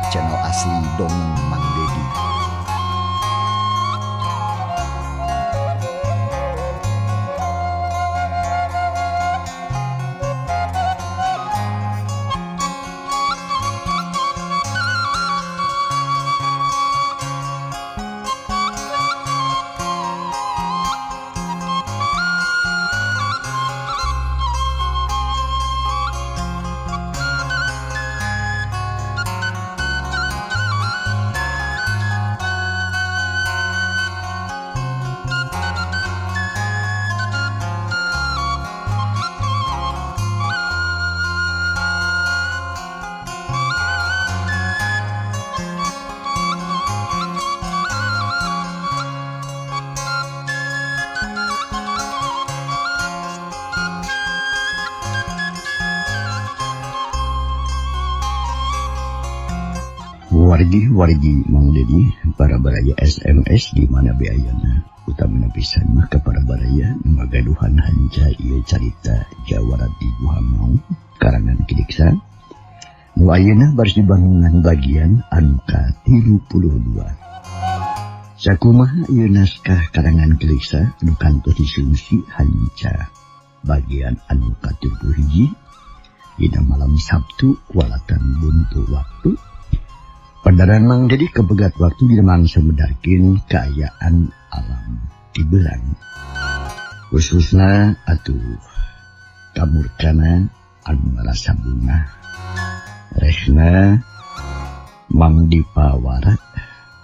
Channel asli Dongeng Mang Dedi. Wargi-wargi Mang Dedi, para baraya SMS di mana beayana utamina pisan mah ka para baraya magaduhan hanca ieu carita Jawara di Guha Maung karangan Ki Diksa. Nu ayeuna baris dibangungan bagian anu ka-32. Sakumaha ieu naskah karangan Ki Diksa nu kantos disungsi hanca bagian anu ka-31 dina malam Sabtu kualatan buntu waktu. Pandaran Mang Dedi kebegat waktu di mangsa medarkin keayaan alam tibelang. Khususna atuh kamurkana anu ngarasa bunga. Resna Mang Dipawara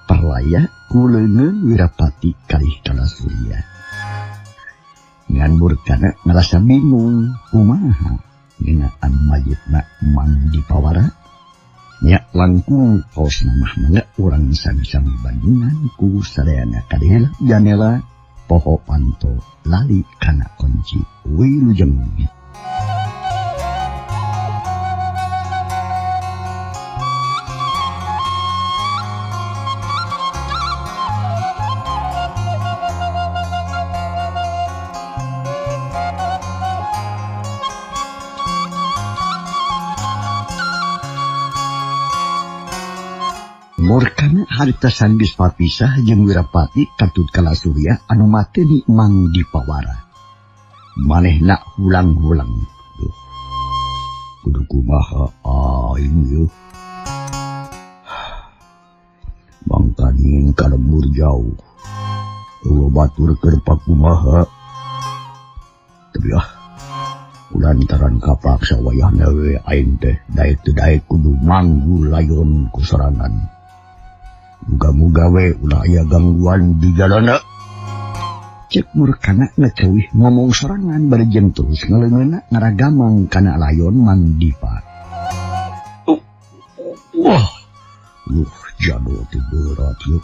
perlaya ku leungeun Wirapati kalih Kalasurya. Ngan murkana ngarasa bingung kumaha ngeunaan mayitna Mang Dipawara. Nya langkung kaos namah mangga urang sami-sami bandungan ku sadayana kadehela janela poho panto lali kana kunci wilujeng. Murkana harita sanggeus papisah jeung Wirapati katut Kalasurya anu mateni Mang Dipawara. Manehna hulang-hulang. Duh. Kudu kumaha aing ieu. Mangkaning ka lembur jauh. Eueuh batur keur pakumaha. Tapi ah, lantaran kapaksa wayahna we aing teh daek teu daek kudu manggul layon ku sorangan. Muga-muga we ulah aya gangguan di jalana. Cek murkana ngeceuih ngomong sorangan bari jeung terus ngeleungeunna ngaragamang kana layon Mang Dipa. Wah, luh jado teh berat yeuh.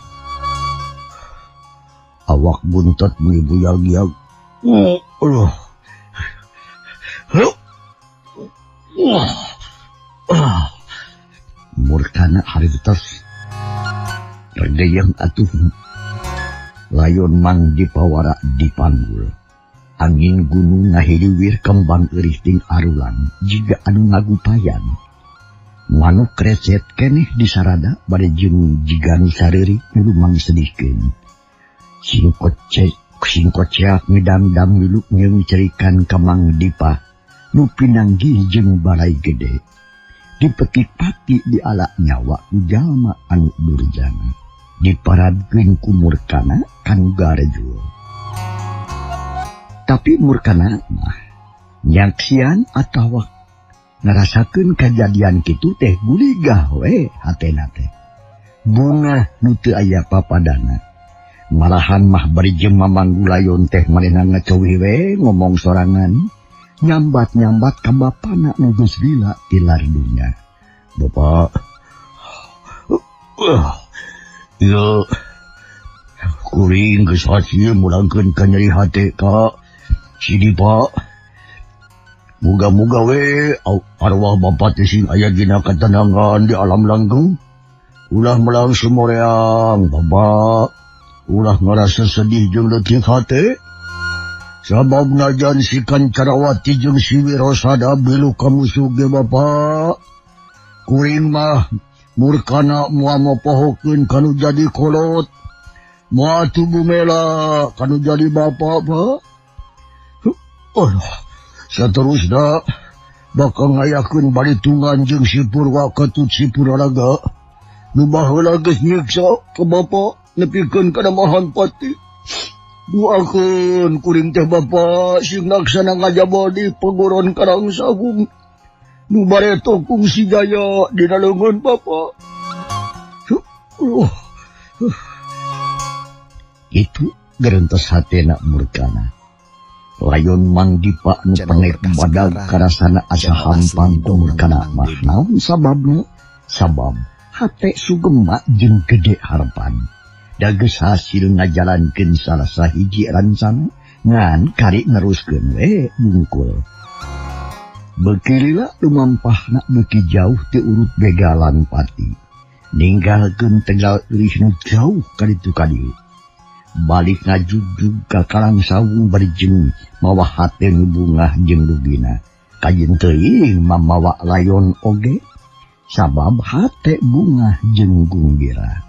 Awak buntet meuni buyag-yag. Aduh. Wah. Murkana harita regeyang atuh layon Mang Dipawara dipanggul. Angin gunung ngahiliwir kembang eurih ting arulang jiga anu ngagupayan. Manuk recet keneh disarada bade jeung jiga nu sareuri milu mangsedihkeun. Singkoceak ngedangdang milu nyeung cerikan ka Mang Dipa nu pinanggih jeung balai gede. Dipetik-pati di ala nyawa ku jalma anu durjana. Diparadkeun ku Murkana kanu garejul. Tapi Murkana mah nyaksian atawa ngarasakeun kajadian kitu teh guligah we hatena teh. Bunga nu teu aya papadana. Malahan mah bari jeung mamanggulayon teh manehna ngeceuih we ngomong sorangan. Nyambat-nyambat ka bapana nu geus lila tilar dunya. Bapak, ieu kuring geus hasil mulangkeun ka nyeri hate ka si Dipa. Muga-muga we arwah bapa teh sing aya dina katenangan di alam langgeng. Ulah melang sumoreang bapak, ulah ngarasa sedih jeung leutik hate. Sabab najan si Kancarawati jeung si Wirosada bilu ka musuh ge bapak. Kuring mah Murkana moal mopohokeun kanu jadi kolot. Moal tubuh mela kanu jadi bapak, Pak. Oh, saterusna bakal ngayakeun balitungan jeung si Purwa katut si Puraraga. Nu baheula geus nyiksa ka bapa nepikeun kana mahan pati. Duakeun kuring teh bapa sing laksana ngajaba di pagoron Karang Sawung. Nu bareto kungsi jaya dina leungeun bapa. Itu gerentes hatena Murkana. Layon Mang Dipa nu penek badag karasana asa hampang ku Murkana mah naon sababna? Sabab hate sugema jeung gede harapan. Da geus hasil ngajalankeun salah sahiji rancana ngan kari neruskeun we bungkul. Beuki lila lumampahna beuki jauh ti urut begalan pati. Ninggalkeun tegal eurih nu jauh kaditu ka dieu. Balik ngajugjug ka Karang Sawung bari jeung mawa hate nu bungah jeung lugina. Kajeun teuing mamawa layon oge sabab hate bungah jeung gumbira.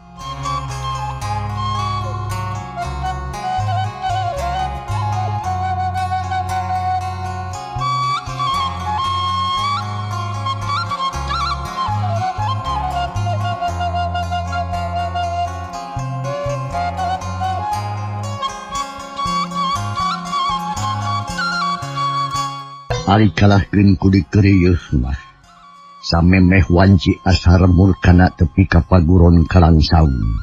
Ari kalahkeun ku dikeureuh mah. Samemeh wanci asar Murkana tepi ka paguron Karang Sawung.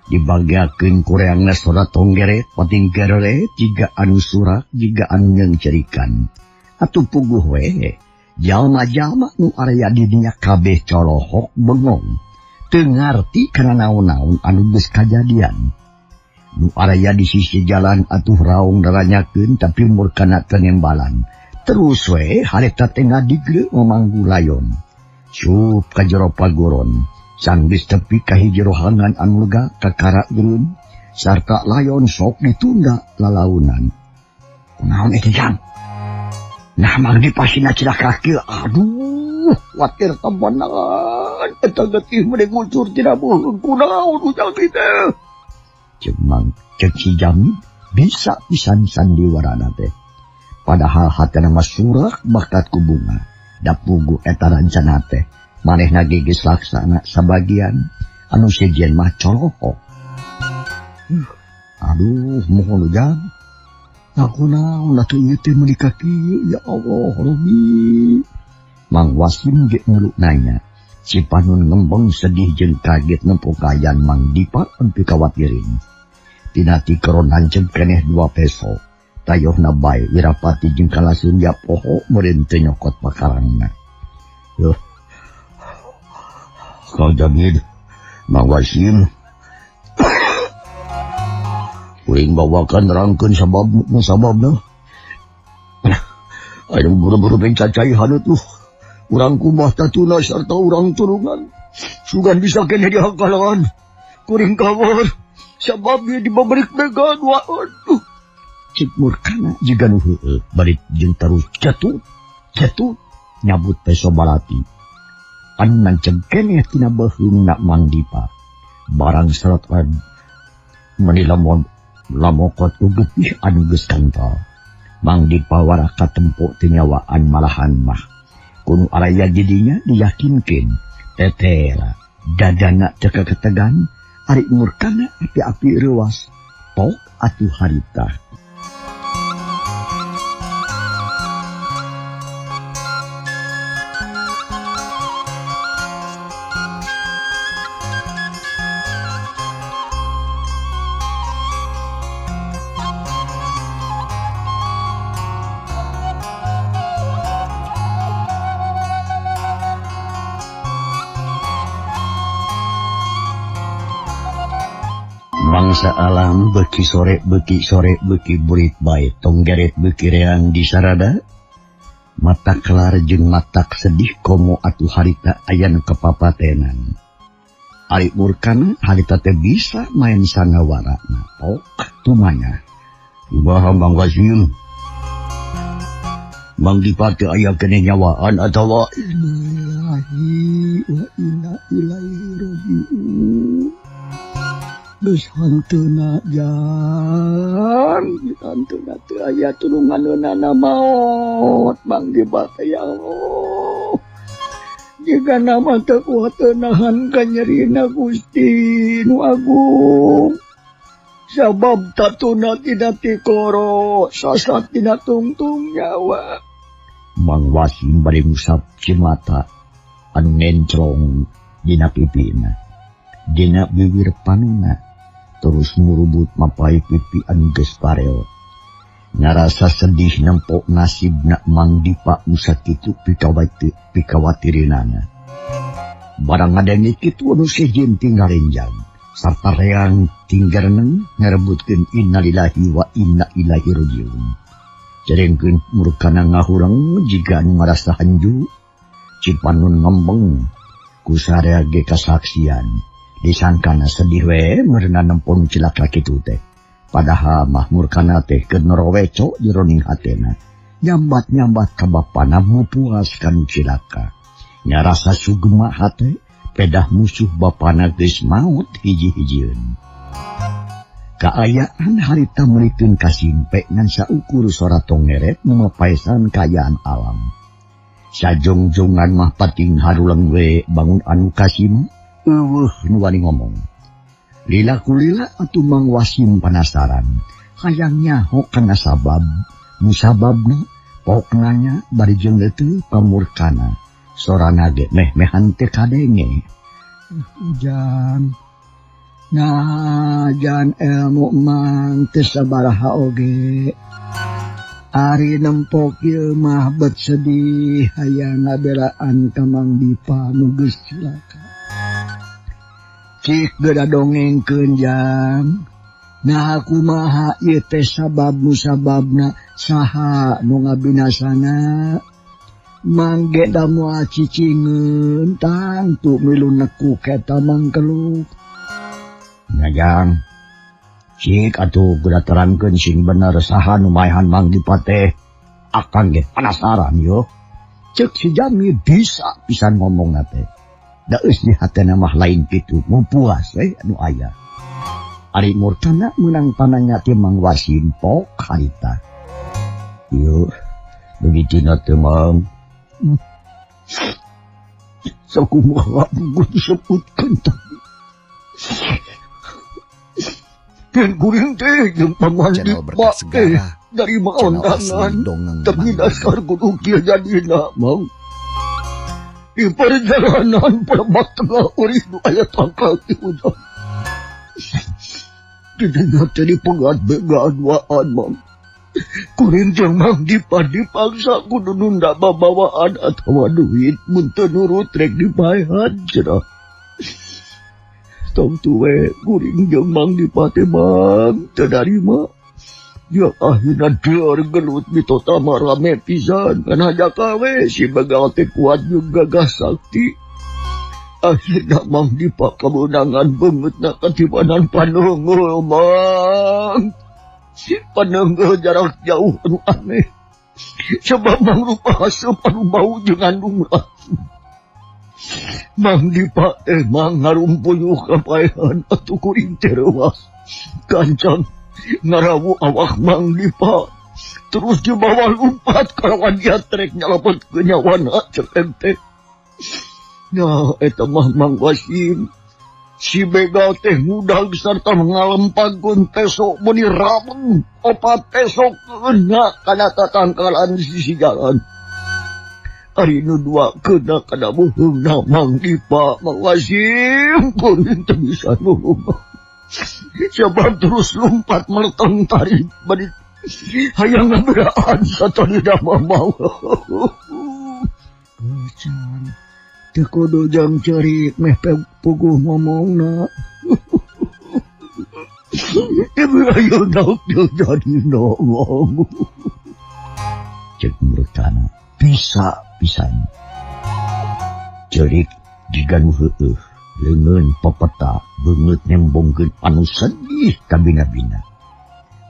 Dibagiakeun kureangna sora tonggeret pating gerere jiga anu surak jiga anu nyeungcerikan. Atuh puguh we jalma-jalma nu area di dinya kabeh colohok bengong. Teu ngarti kana naon-naon anu geus kajadian. Nu area di sisi jalan atuh raung daranyakeun tapi Murkana teu nembalan. Terus we hareta teh ngadigre mamanggu layon. Sup ka jero pagoron, sanggeus tepi ka hiji rohangan anu lega kakara eureun, sarta layon sok ditunda lalaunan. Kunaon eta jang? Nah Mang Dipa sina cilaka kieu. Aduh, watir tambanan. Eta getih meni ngucur tina beuheung kunaon ujang teh. Ceuk Mang ceuk si Jami bisa pisan sandiwarana teh. Padahal hatena mah surak bakat ku bunga. Da pugu eta rancana teh manehna ge geus laksana sabagian anu sejen mah colohok. Aduh, mohon ujang. Aku naon atuh ieu teh meuni ka kieu ya Allah Rabbi. Mang Wasim ge ngeluh nanya. Si Panun ngembeng sedih jeung kaget nempo kaayaan Mang Dipa nepi kawatirin. Tina tikeron hancep keneh 2 peso. Tayohna bae Wirapati jeung Kalasun ya poho meureun teu nyokot pakarangna. Yuh. Kang Jamid, Mang Wasim. Kuring bawakan nerangkeun sabab sababna. Anu buru-buru bencacai hanut tuh. Urang kumah tatuna sarta urang tulungan. Sugan bisa keneh dihakalan. Kuring kawar sabab ieu dibabrik began wa aduh. Cik Murkana jiga nu heueuh bari jeung terus jatuh jatuh nyabut peso balati. Anu nanceg keneh tina beuheungna Mang Dipa. Barang serot meni lamon lamokot ku getih anu geus kental. Mang Dipa waraka tempo teu nyawaan malahan mah. Kunu araya jadinya diyakinkeun tetela dadana teu kaketegan ari Murkana api-api reuas tok atuh harita. Bangsa alam beki sore beki sore beki burit bae tonggeret beki reang di sarada mata kelar jeung matak sedih komo atuh harita aya nu kepapatenan. Ari Murkana harita teh bisa main sangawara tok tumanya. Kumaha Mang Wasim? Mang Dipa teu aya keneh nyawaan atawa innalillahi wa inna ilaihi rajiun. Geus hanteuna jang, hanteuna teu aya tulunganeunana maot Mang Dipa teh ya Allah. Jika nama teu kuat nahan kanyerina Gusti nu agung. Sabab tatuna tina tikoro, sasat tina tungtung nyawa. Mang Wasim bari ngusap cimata anu ngenclong dina pipina. Dina bibir panona terus murubut mapai pipi anu geus pareot. Ngarasa sedih nempo nasibna Mang Dipa nu sakitu pikawatirinana. Barang ngadenge kitu anu sejen tinggal renjang. Sarta reang tinggareneng ngarebutkeun innalillahi wa inna ilaihi rajiun. Jarengkeun murkana ngahureng jiga anu ngarasa hanju, Cipanun ngembeng ku sarea ge kasaksian. Disangkana sedih we meurna nempon cilaka kitu teh. Padahal mah murkana teh keur noroweco jeroning hatena. Nyambat-nyambat ka bapana mupuas kanu cilaka. Ngarasa sugema hate pedah musuh bapana geus maut hiji-hijieun. Kaayaan harita meulikeun kasimpe ngan saukur sora tongeret nu mapaesan kaayaan alam. Sajongjongan mah pating haruleng we bangun anu kasima eueuh nu wani ngomong. Lila kulila atuh Mang Wasim panasaran, hayang nyaho kana sabab, nu sababna pok nanya bari jeung leuteut pamurkana. Sorana ge meh-mehan teu kadenge. Ujang, najan ilmu mang teu sabaraha oge. Ari nempok ieu mah bet sedih hayang ngabelaan ka Mang Dipa nu geus cilaka. Cik geura dongengkeun jang. Nah kumaha ieu teh sabab musababna saha nu ngabinasana? Mangge da moal cicingeun tangtu milu nekuk eta mangkeluk. Ngajang. Cik atuh geura terangkeun sing bener saha nu maehan Mang Dipa teh. Akang ge panasaran yo. Ceuk si Jami bisa pisan ngomongna teh. Da eus di hatena mah lain kitu, mupuas we anu aya. Ari murtana meunang pananya ti Mang Wasim pok harita. Yo, begitu na teh Mang. Sakumaha geus disebutkeun tadi. Dan kuring teh jeung Paman Channel Dipa Berkah teh Segara, dari channel asli maondangan dongeng tapi Mang dasar Dede. kudu kieu jadina Mang. Di perjalanan pelebak tengah urih nu aya tangkal ti hujan. Di dinya teh dipegat begal duaan Mang. Kuring jeung Mang Dipa dipaksa kudu nunda babawaan atawa duit mun teu nurut rek dipaehan cenah. Tong tuwe kuring jeung Mang Dipa teh Mang teu darima. Ya akhirna deur gelut di totama rame pisan ngan hajaka we si begal teh kuat jeung gagah sakti. Akhirna Mang Dipa kabeunangan beungeutna katibanan paneungeul Mang. Si paneungeul jarak jauh anu aneh. Sebab mangrupa haseup anu bau jeung ngandung racun. Mang Dipa teh Mang ngarumpuyuh kapaehan atuh kuring teh reuas. Gancang ngarawu awak Mang Dipa. Terus dibawa lumpat kalawan dia trek nyalapetkeun nyawana cek ente. Nah, eta mah Mang Wasim. Si begal teh ngudag sarta ngalempagkeun tesok meuni rameng opat tesok keuna kana tatangkalan sisi jalan. Ari nu dua keuna kana beuheungna Mang Dipa, Mang Wasim kuring teu bisa nulung. Sebab terus lompat meleteng tarik bari hayang ngaberaan satalida mah. Ujang teu kudu jang ceurik meh puguh ngomongna. Ibu ayeuna teu jadi ngomong. Cek murtana bisa pisan. Ceurik jiga nu heueuh, leungeun pepeta beungeut nembongkeun anu sedih kabina-bina.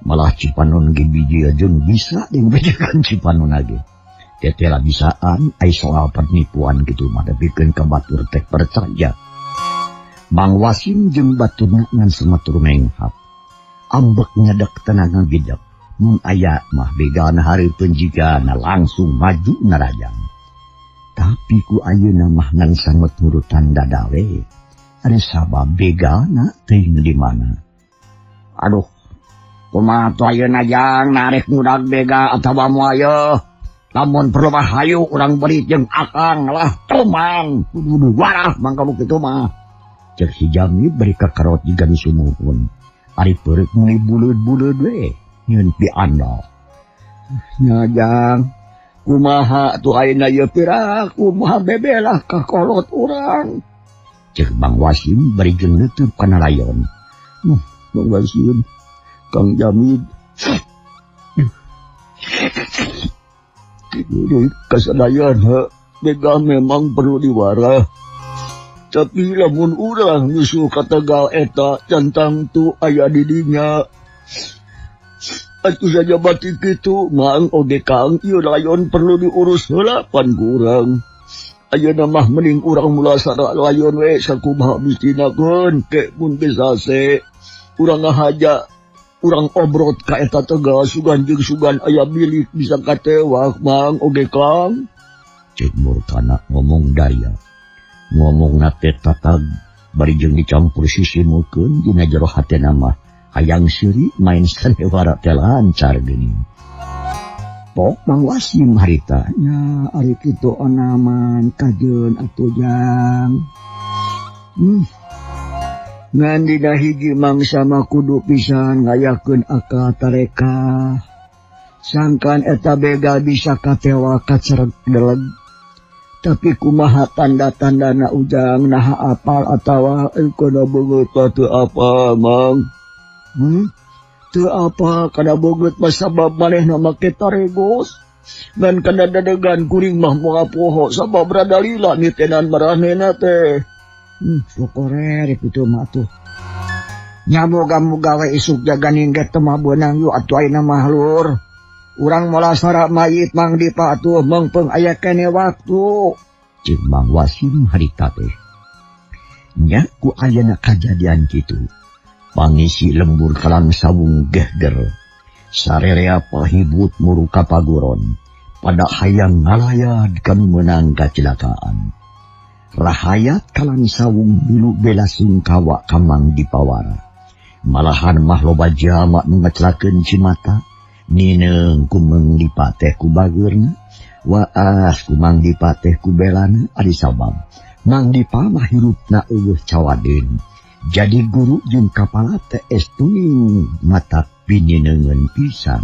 Malah Cipanon ge bijil jeung bisa dingbejekan Cipanon ge. Tetela bisaan ai soal penipuan kitu mah depikeun ka batur teh percaya. Mang Wasim jeung baturna ngan sematur menghap. Ambek nyedek tenaga gidak. Mun aya mah begalna hareupeun jigana langsung maju narajang. Tapi ku ayeuna mah ngan sanget nurutan dada we. Ari sabab begalna teuing di mana. Aduh, kumaha tuh ayeuna jang narek ngudag begal atawa moal yeuh. Lamun perlu mah hayu urang beri jeung akang lah tomang kudu warah mangka nu kitu mah. Cek si Jami beri kakarot jiga nu sumuhun. Ari peureuk meuni buleud-buleud we nyieun piandal. Nya jang, kumaha tuh ayeuna ieu pira kumaha bebelah ka kolot urang. Cek Mang Wasim bari jeung neuteub kana layon. Mang Wasim, Kang Jamid. Jadi kasadayana begal memang perlu diwarah. Tapi lamun urang nyusul ka Tegal eta centang tu aya di dinya. Atuh saja batik kitu mang oge Kang ieu layon perlu diurus heula pan ku urang. Ayeuna mah mending urang mulasara layon we sakumaha mistinakeun ke mun bisa se. Urang ngahaja urang obrot ka eta Tegal sugan jeung sugan aya milik bisa katewak mang oge Kang. Cek Murkana ngomong daya. Ngomongna teh tatag bari jeung dicampur sisimukeun dina jero hatena mah hayang seuri main sanewara teh lancar geuning. Pok Mang Wasim harita nya ari kitu onaman kajeun atuh jang. Ngan dina hiji mangsa mah kudu pisan ngayakeun akal tareka. Sangkan eta begal bisa katewa kacereg deleg. Tapi kumaha tanda-tandana ujang naha apal atawa kana beungeut mah teu apal mang. Teu apal kana beungeut mah sabab manehna make taregos. Ngan kana dadegan kuring mah moal poho sabab rada lila nitenan maranehna teh. Syukur kitu mah atuh. Nya moga-moga we isuk jaganing ge teu mah beunang yu atuh ayeuna mah lur. Urang mulasara mayit Mang Dipa atuh meungpeung aya keneh waktu. Ceuk Mang Wasim harita teh. Nya ku ayeuna kajadian kitu. Pangisi lembur kalang sawung gehger. Sarerea pahibut muru ka paguron. Pada hayang ngalayad kanu meunang kacilakaan. Rahayat kalang sawung milu bela sungkawa ka Mang Dipawara. Malahan mah loba jalma nu ngecelakeun cimata. Nineung ku Mang Dipa teh ku bageurna, waas ku Mang Dipa teh ku belana ari sabab Mang Dipa mah hirupna eueuh cawadeun. Jadi guru jeung kapala teh estuning mata pinineungeun pisan.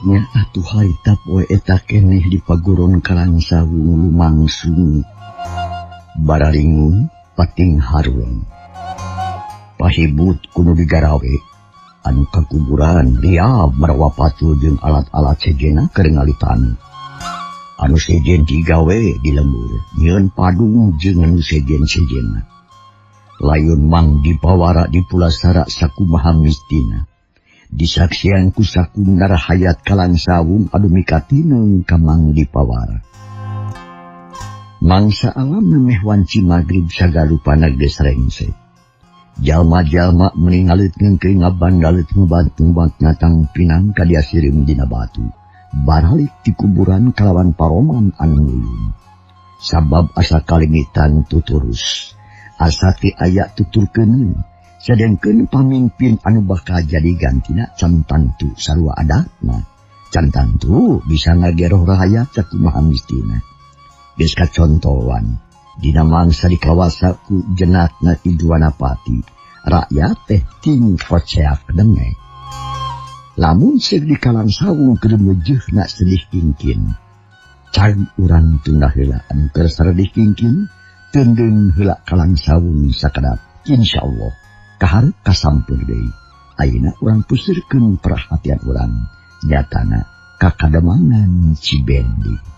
Nya atuh harita poe eta keneh di paguron Kalang Sawung lumangsung bararingung pating haruang. Pahibut kudu digarawe anu kakuburan riab marawa patu jeung alat-alat sejena keur ngalitan. Anu sejen digawe di lembur nyieun padung jeung anu sejen-sejena. Layun Mang Dipawara di pulasara sakumaha mistina. Disaksian ku sakundar hayat Kalang Sawung anu mikatineng ka Mang Dipawara. Mangsa alam memeh wanci magrib sagalupana geus rengse. Jalma-jalma meni ngalit ngengke ngabandalit ngebantung ngatang pinang ka dia sirim dina batu. Baralik di kuburan kalawan paroman anu nulung. Sabab asa kalimitan tuturus. Asa ti aya tuturkeuneun. Sedengkeun pamimpin anu bakal jadi gantina can tangtu sarua adatna. Can tangtu bisa ngageroh rahayat sakumaha mistina. Geus kacontohan dina mangsa dikawasa ku jenatna Ki Juwanapati, rakyat teh ting koceak denge. Lamun seuk di Kalang Sawung keur meujeuhna sedih kingkin. Cag urang tunda heula anu keur saredih kingkin, teundeun heula Kalang Sawung sakedap. Insyaallah kaharep kasampeur deui. Ayeuna urang pusirkeun perhatian urang nyatana ka Kademangan Cibendi.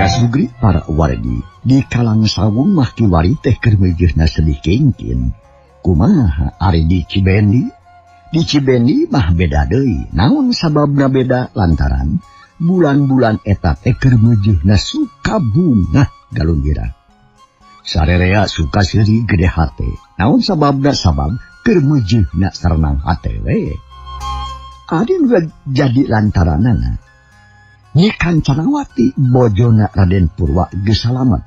Sugri para wargi di Kalang Sawung mah kiwari teh keur meujeuhna sedih kingkin. Kumaha ari di Cibendi? Di Cibendi mah beda deui. Naon sababna beda? Lantaran bulan-bulan eta teh keur meujeuhna suka bungah galunggira. Sarerea suka seuri gede hate. Naon sababna? Sabab keur meujeuhna sarenang hate we. Adi nu jadi lantaranana Nyi Kancanawati bojona Raden Purwa geus salamet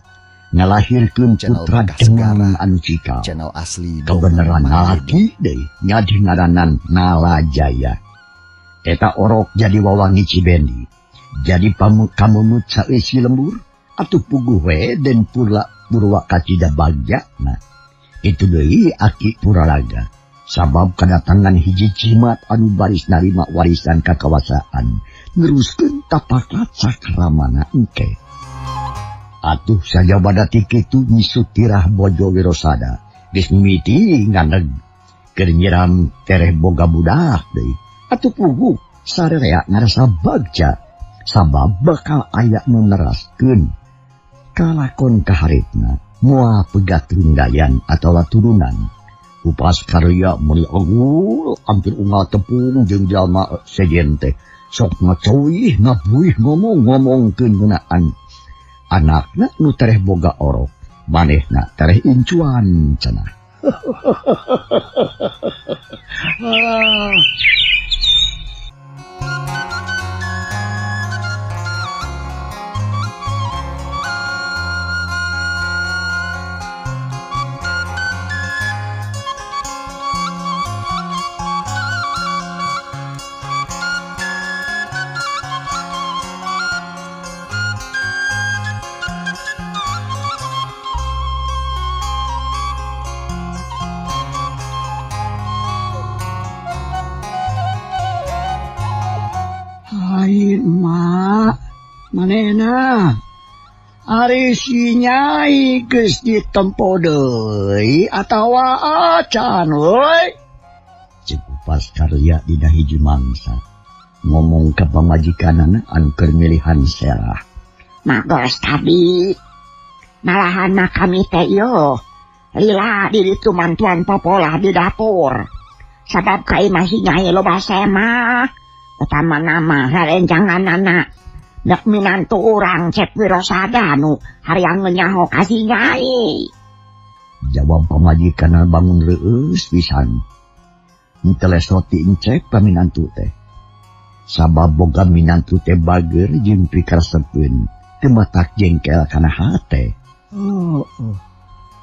ngalahirkeun putra demang anu cikal. Channel asli Kebenaran lalaki deui nyadi ngaranan Nalajaya. Eta orok jadi wawangi Cibendi. Jadi pamut saeusi lembur atuh puguh we Den Purwa kacida bagjana. Itu deui Aki Puralaga. Sabab kedatangan hiji jimat anu baris narima warisan kakawasaan neruskeun tapak cakramana engke. Atuh sajabada ti kitu Nyi Sutirah bojo Wirosada geus mimiti nganeg keur nyiram tereh boga budak deui. Atuh puguh sarerea ngarasa bagja sabab bakal aya nu neraskeun kalakon kahareupna moal pegat runggayan atawa turunan. Upas karya meuli agul hampir unggal tepung jeung jalma sejen teh sok ngacuih ngabuih ngomong-ngomongkeun ngeunaan anakna nu tereh boga orok manehna tereh incuan cenah. Mak, manehna ari si Nyai geus ditempo deui atawa acan euy? Ceuk Upas Karya dina hiji mangsa ngomong ka pamajikanana anu keur milihan serah. Magos tadi malahan mah kami teh ieu lila di ditu mantuan popolah di dapur sabab ka imah si Nyai loba semah. Utama nama rerencanganana dek minantu urang Cep Wirosada nu hayang nyaho ka si Nyai. Jawab pamajikan bangun reueus pisan. Henteu lesoti encek paminantu teh. Sabab boga minantu teh bager jeung pikaresepeun teu matak jengkel kana hate. Oh, oh.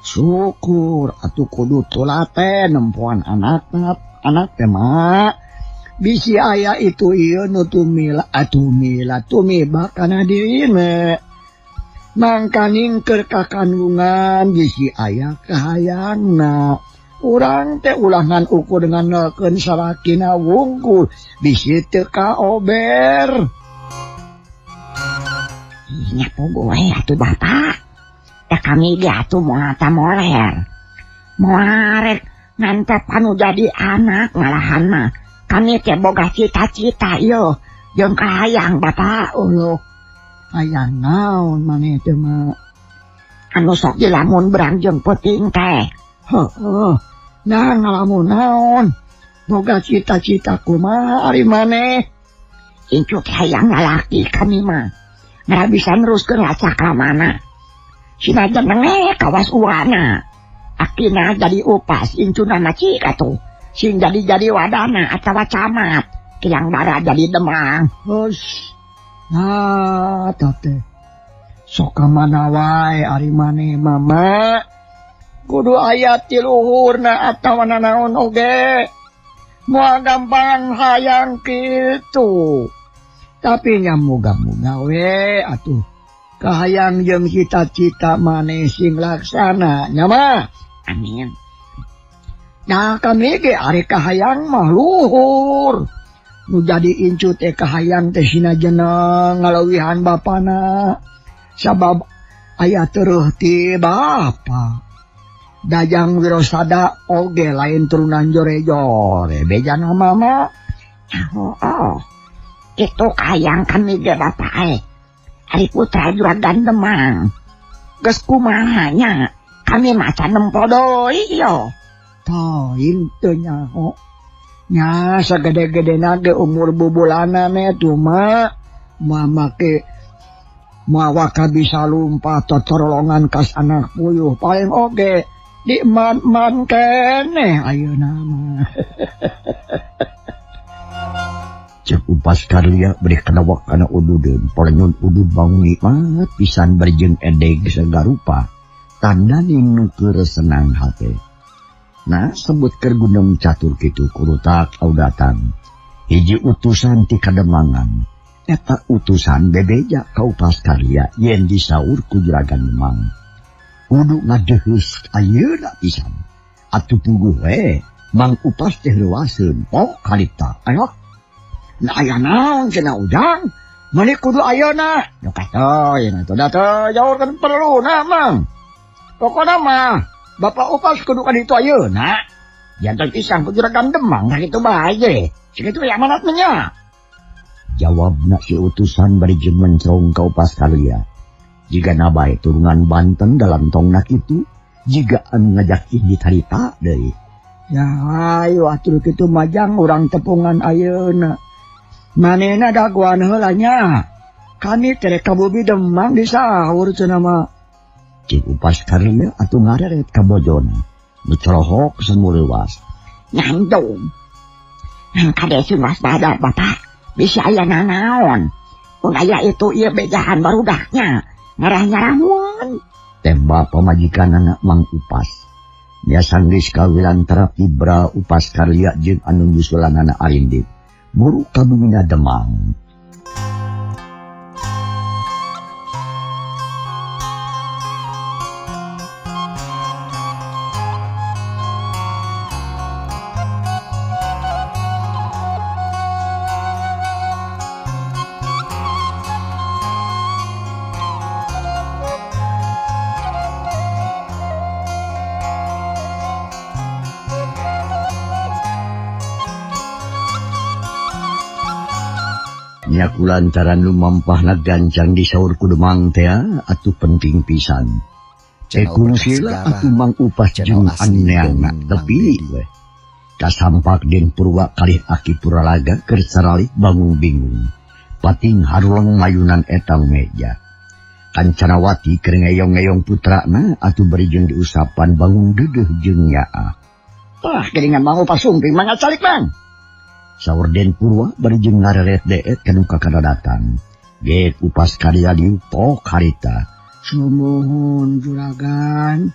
Syukur atuh kudu tulate nempoan anakna, anak teh mah. Bisi aya itu ieu nu tumila atumila tumiba kana dirina. Mangkaning keur kakandungan bisi aya kahayangna. Urang teh ulah ngan ukur ngandelkeun salakina wungkul bisi teu kaober. Nya puguh we atuh bapak. Da kami ge atuh moal tamoler. Moal rek ngantep anu jadi anak malahan mah. Kami teh boga cita-cita ieu jeung kahayang bapak. Uluh hayang naon maneh teh mah? Anu sok dilamun berang jeung peuting teh. Heueuh, nah ngalamun naon? Boga cita-cita kumaha ari maneh? Incu teh hayang lalaki kami mah. Nggak bisa neruskeun lacakramana. Sinajan nenge kawas uana. Akina jadi upas incuna mah cik atuh. Sing jadi-jadi wadana atawa camat. Kilang bara jadi Demang. Hus. Nah, teh. Sok ka mana wae ari maneh mama. Kudu aya ti luhurna atawa nanaon oge. Moal gampang hayang kitu. Tapi nya moga-moga we atuh. Kahayang jeung cita-cita maneh sing laksana nya mah. Amin. Nah kami ge ari kahayang mah luhur. Nu jadi incu teh kahayang teh sinajeneng ngalawihan bapana. Sabab aya tereuh ti bapa. Dajang Wirosada oge lain turunan jore-jore bejana mama. Oh, itu kahayang kami ge bapak eh. Ari putra juragan Demang. Geus kumaha nya? Kami maca nempo deui yo. Tah teu nyaho. Nya sagede-gedena ge umur bubulana atuh mah. Mama ke mawa ka bisa lumpat totorolongan kas anak puyuh paling oge di man-man keneh ayeuna mah. Cek Upas Karya beri kanawak kana ududeun polenyun udud bangun nikmat pisan bari jeung edeg sagarupa. Tandaning nu keur senang hate. Nah sebut keur gunem catur kitu kurutak au datang. Hiji utusan ti Kademangan. Eta utusan bebeja ka Upas Karya yen disaur ku Juragan Demang. Kudu ngadeheus ayeuna pisan. Atuh puguh we Mang Upas teh reuaseun pok harita. Ayo. Nah aya naon cenah Ujang? Meuni kudu ayeuna. Nu katoy atuh da teu jauh kan perluna Mang. Pokona mah Bapak Upas kudu ka ditu ayeuna. Jantan pisang ku Juragan Demang kitu bae ge. Sakitu aya amanat mah nya. Jawabna si utusan bari jeung mencrong ka Upas Karya. Jiga nabae turunan Banten dalam tongna kitu, jiga anu ngajak indit harita deui. Ya ayo atuh kitu majang urang tepungan ayeuna. Manehna dagoan heula nya. Kami teh ka Bumi Demang disaur cenah mah. Cik Upas Karya atuh ngareret ka bojona. Nu corohok semureuwas. Nyandung. Kade sing waspada bapak. Bisa aya nanaon. Mun aya itu ieu bejahan barudaknya. Ngarah-nyarahun. Tembak pamajikan anak Mang Upas. Nya sanggeus kawilan terapi bra Upas Karya jeung anu nyusulanana arindit. Buru ka bumina Demang. Nya kulantaran lumampahna gancang disaur ku Demang teh atuh penting pisan. Kungsilah atuh Mang Upas jeung anu neangna tepi we. Kasampak Den Purwa kalih Aki Puralaga keur saralih bangung bingung. Pating haruleng mayunan etang meja. Kancanawati keur ngeyong-ngeyong putrana atuh bari jeung diusapan bangung deudeuh jeung nyaah. Tah geuningan Mang Upas sumping mangga calik Mang. Saur Den Purwa bari jeung ngareret deet ka nu kakara datang. Gek Upas Karya dieu pok harita. Sumuhun juragan.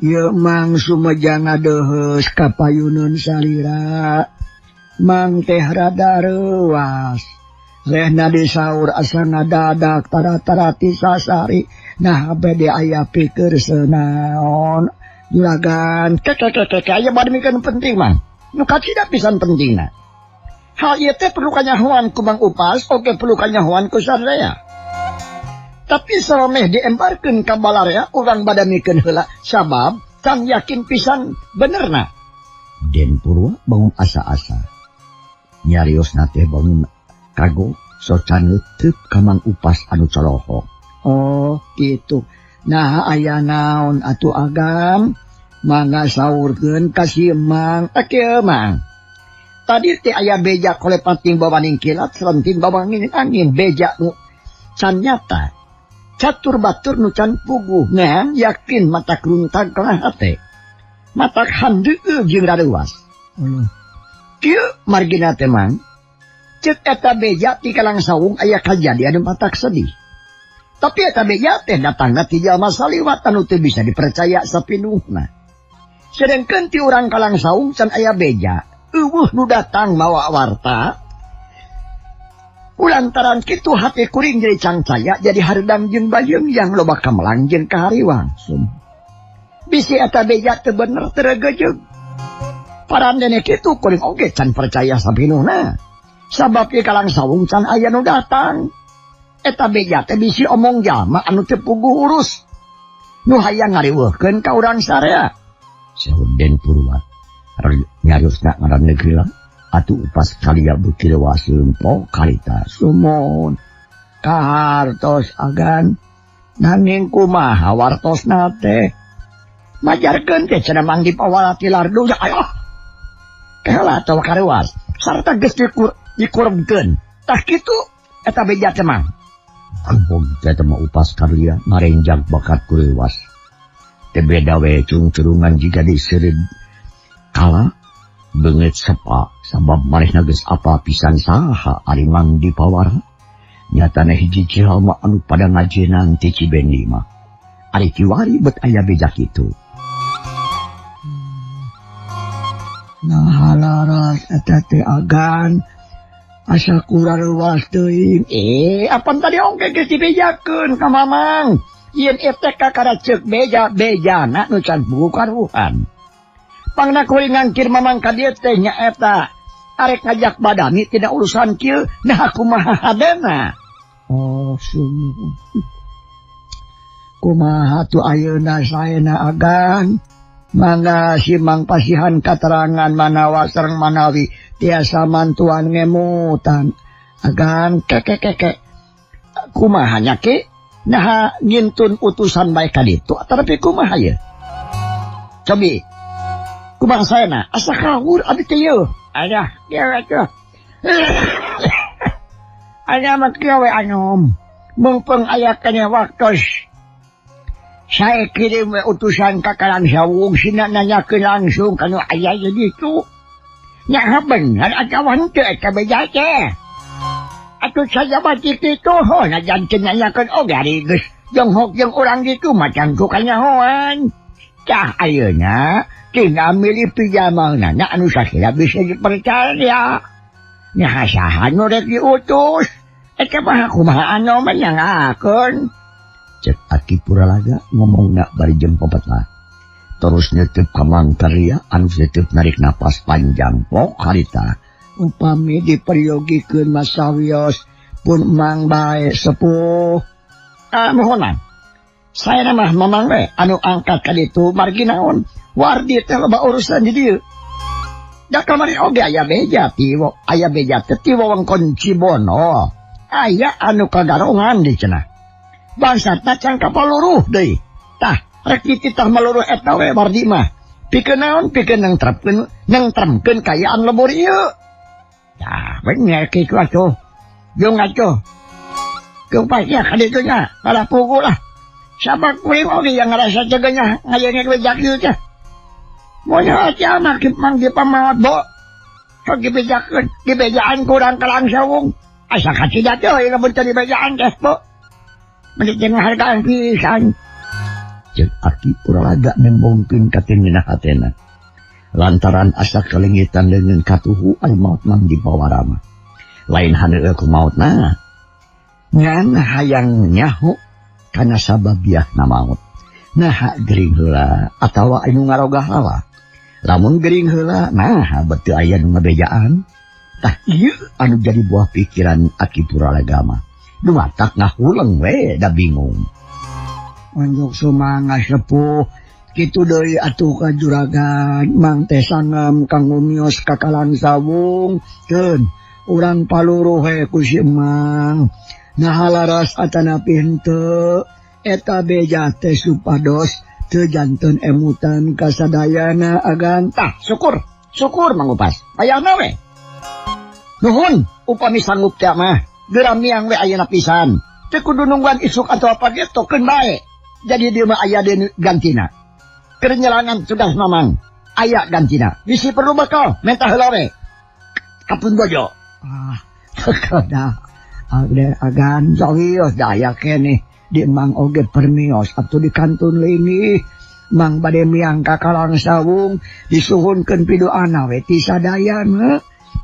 Ieu Mang sumejang ngadeheus ka payuneun salira. Mang teh rada reuas. Lehna disaur asa ngadadak tara-tarati sasari. Nah bade aya pikir senaon. Juragan keke aya bade mikeun penting Mang. Nu kacida pisan pentingna. Hal ieu teh perlu kanyahoan ku Mang Upas, oge perlu kanyahoan ku sadaya. Tapi salomeh diembarkeun ka balarea urang badamikeun heula sabab can yakin pisan benerna. Den Purwa bangun asa-asa. Nyariosna teh bangun kago socan teup ka Mang Upas anu colohok. Oh, kitu. Nah aya naon atuh agam? Mangga saurkeun ka si Mang. Kieu Mang. Tadi teh aya beja kolepating bawaning kilat selenting bawangin angin beja nu can nyata. Catur batur nu can puguh ngan yakin mata keruntag kana hate. Matak handeueub jeung rareuwas. Kieu margina teh Mang. Ceuk eta beja ti Kalang Sawung aya kajadian anu matak sedih. Tapi eta beja teh datangna ti jalma saliwat anu teu bisa dipercaya sapinuhna. Sedengkeun ti urang Kalang Sawung can aya beja, eueuh nu datang mawa warta. Kulantaran kitu hate kuring jadi cangcaya jadi hareudang jeung bayeung yang loba kamelang jeung kahariwang. Bisi eta beja teu bener teu regejeug. Parandene kitu kuring oge can percaya sapinuhna. Sabab di Kalang Sawung can aya nu datang. Eta beja teh bisi omong jalma anu teu puguh urus. Nu hayang ngariweuhkeun ka urang sarea. Saur Den Purwa nyariosna ngaran negeri lah. Atuh upas kalia beuki leuwaseun po karita sumon kahartos agan nanging kumaha wartosna teh majarkeun teh cenah Mang Dipawara ti lardu ayo keheula atawa kareuwas sarta geus dikurebkeun tah kitu eta beja teh Mang. Ampun teh mah upas kalia ngarenjag bakat kureuwas teh beda we cungcurungan jiga diseureud kala beungeut sepa sabab manehna geus apa pisan saha ari Mang Dipawara nyatana hiji jalma anu pada ngajenan ti Cibendi mah ari kiwari bet aya beja kitu. Nah halaras eta teh agan asa kurareuwas teuing. Apan tadi ongke geus dibejakeun ka Mamang yen eta kakara ceuk beja-bejana nu can buku karuhan. Pangna kuring ngangkir Mamang ka dieu teh nyaeta arek ngajak badani tina urusan kieu nah kumaha hadena. Oh sungguh. Kumaha tu ayeuna saena agan mangga si Mang pasihan katerangan manawa sareng manawi tiasa mantuan ngemutan agan keke kumaha nya ke naha ngintun utusan bae ka ditu tapi kumaha ye cobi kumaha saena asa kawur abdi teh yeuh Alah kieu atuh aya mah kieu we anom mumpung aya keneh waktos saya kirim utusan ka Kalang Sawung sina nanyakeun langsung kanu aya di ditu. Nya bener atawa henteu eta beja teh. Atuh sajaba ti kitu ho najan teu nanyakeun oge ari geus jonghok jeung urang ditu mah tangtu kanyahoan. Tah ayeuna tinggal milih pijamahna anu sasira bisa dipercaya. Nya saha nu rek diutus eta mah kumaha anu mah nyangakeun. Cek Aki Puralaga ngomongna bari jeung popetlah. Terus nyetep ka Mang Karya anu nyetep narik napas panjang pok harita. Upami diperyogikeun masawios pun Mang bae sepuh. Muhonan. Saya mah Mamang we anu angkat ka ditu margi naon wardi teh loba urusan di dieu. Da kamari oge aya beja ti aya beja teh ti wewengkon Cibono. Aya anu kagarongan di cenah. Bangsatna can kapaluruh deui. Tah, rek dititah maluruh eta we wardi mah. Pikeun naon pikeun nengtremkeun kayaan lembur ieu. Tah, bener kitu atuh. Jeung atuh. Keupasnya ka ditu nya, kalah puguh lah. Sabab kuring oge yang ngarasa cegeunya ngayengek bejak ieu teh. Mun aja mah Mang Dipamaot bo. Sok dibejakeun, dibejaan kurang Kalang Sawung. Asa kacida teh lamun teu dibejaan teh bo. Mending jeung hargaan pisan. Ceuk Aki Puralaga nembongkeun ka tingeunah hatena. Lantaran asa kalengitan leungeun katuhu ari maot Mang Dipawara mah. Lain haneueuh ku maotna. Ngan hayang nyaho kana sababiahna maot. Naha gering heula atawa anu ngarogah hawa. Lamun gering heula naha beuteung aya nu ngabejaan. Tah ieu anu jadi buah pikiran Aki Puralaga mah. Dumatak ngahuleng we da bingung. Onjok sumangga sepuh kitu deui atuh ka juragan Mang teh sangem kanggo mios ka Kalang Sawung keun urang paluruh we ku si Mang. Naha laras atanapi henteu eta beja teh supados teu janten emutan kasadayana agan. Tah syukur syukur Mang Upas hayangna we. Nuhun upami sanggup teh mah geura miang we ayeuna pisan. Teu kudu nungguan isuk atau apa ge tokeun bae. Jadi dia mah aya deui gantina. Keur nyelangan tugas mamang. Aya gantina. Bisi perlu bekal mentah heula we. Kapun bojo. Ah, kada. Ada agan sawios da aya keneh di Mang oge permios atuh di kantun lini. Mang bade miang ka Kalang Sawung disuhunkeun piduana we ti sadayana.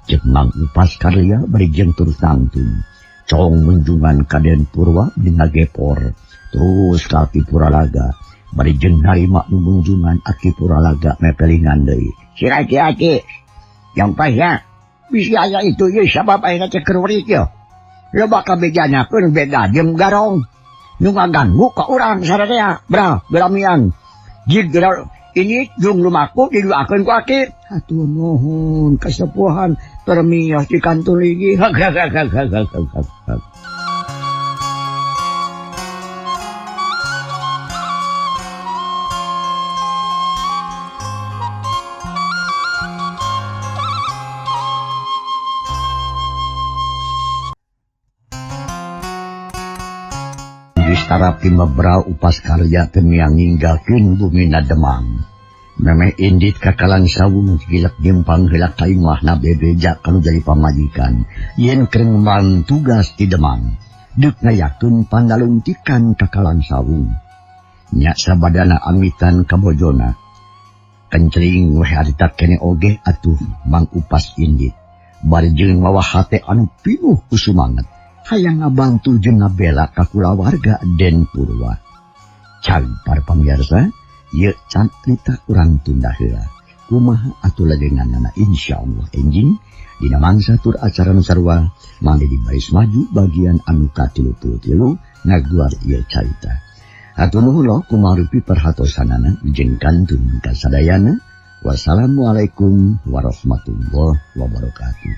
Cek Mang Upas karya bari jeung terus nangtung. Cong munjungan ka Den Purwa bari ngagepor. Terus ka Aki Puralaga bari jeung narima nu munjungan Aki Puralaga mepelingan deui. Si aki-aki yang pahya bisi aya itu ye sabab ayeuna teh keur urik ye. Loba kabejanakeun beda jeung garong. Nu ngaganggu ka urang sararea bra beramian. Jig ini jeung lumaku diduakeun ku aki. Hatur nuhun kasepuhan permios di kantor lagi. Tarapi mebrau upas karya temiang ninggalkeun bumina Demang. Memeh indit ka Kalang Sawung gilek jempang heula ka imahna bebeja kanu jadi pamajikan. Yen keur ngembang tugas di Demang, deuk ngayakeun pandaluntikan ka Kalang Sawung. Nya sabadana amitan ka bojona. Kencring weh harita kene oge atuh Mang Upas indit. Bari jeung mawa hate anu pinuh ku sumanget. Hayang ngabantu jeung ngabela ka kulawarga Den Purwa. Cag para pamirsa, ieu carita urang tunda heula. Kumaha atuh lajenganana insyaallah enjing dina mangsa tur acara nu sarua mangga di baris maju bagian anu ka-33 ngaguar ieu carita. Hatur nuhun loh kumarupi perhatosanana jeung kantun kasadayana. Wassalamualaikum warahmatullahi wabarakatuh.